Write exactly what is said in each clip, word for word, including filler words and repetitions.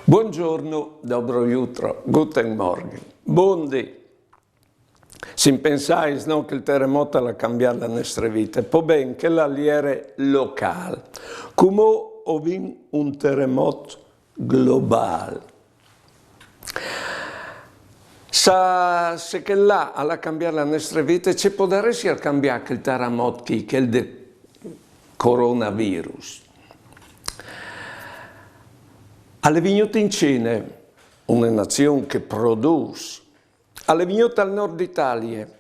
Buongiorno, dobro jutro, guten Morgen, bundì. Si pensais, no, che il teremot al à cambiât la nestre vite, po ben, chel al jere locâl. Cumò o vin un teremot globâl. Se, se chel là al à cambiât la nestre vite, ce podaressial cambiâ chel teremot chi, chel de coronavirus? Al è vignût in Cine, une nazion che produs, al è vignût al nord Italie,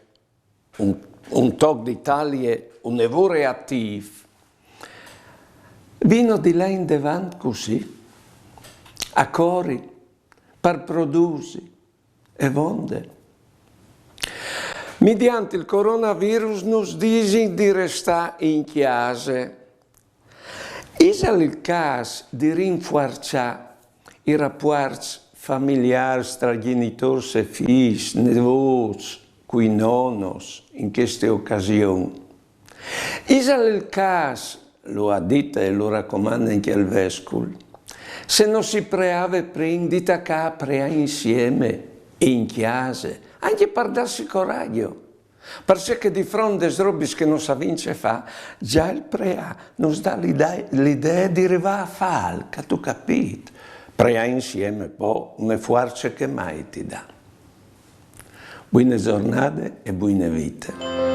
un, un toc di Italie une vore atîf. Vino di lâ indevant cussì, a cori, par produsi, e vonde. Midiant il coronavirus nus disin di restâ in cjase. Isal il câs di rinfuarçâ i rapuarts familiârs tra gjenitôrs e fîs, nevôts, cui nonos, in cheste ocasion? Isal il câs, lu à dite e lu racomande ancje il vescul, se no si preave prin di tacâ a preâ insiemi, in cjase, ancje par dâsi coragjo. Parcè che di front des robis che no savìn ce fâ, za il preâ nus dà l'idee, l'idee di rivâ a fâl, che tu capît. Preâ insiemi, po, une fuarce che mai ti dà. Buine zornade e buine vite.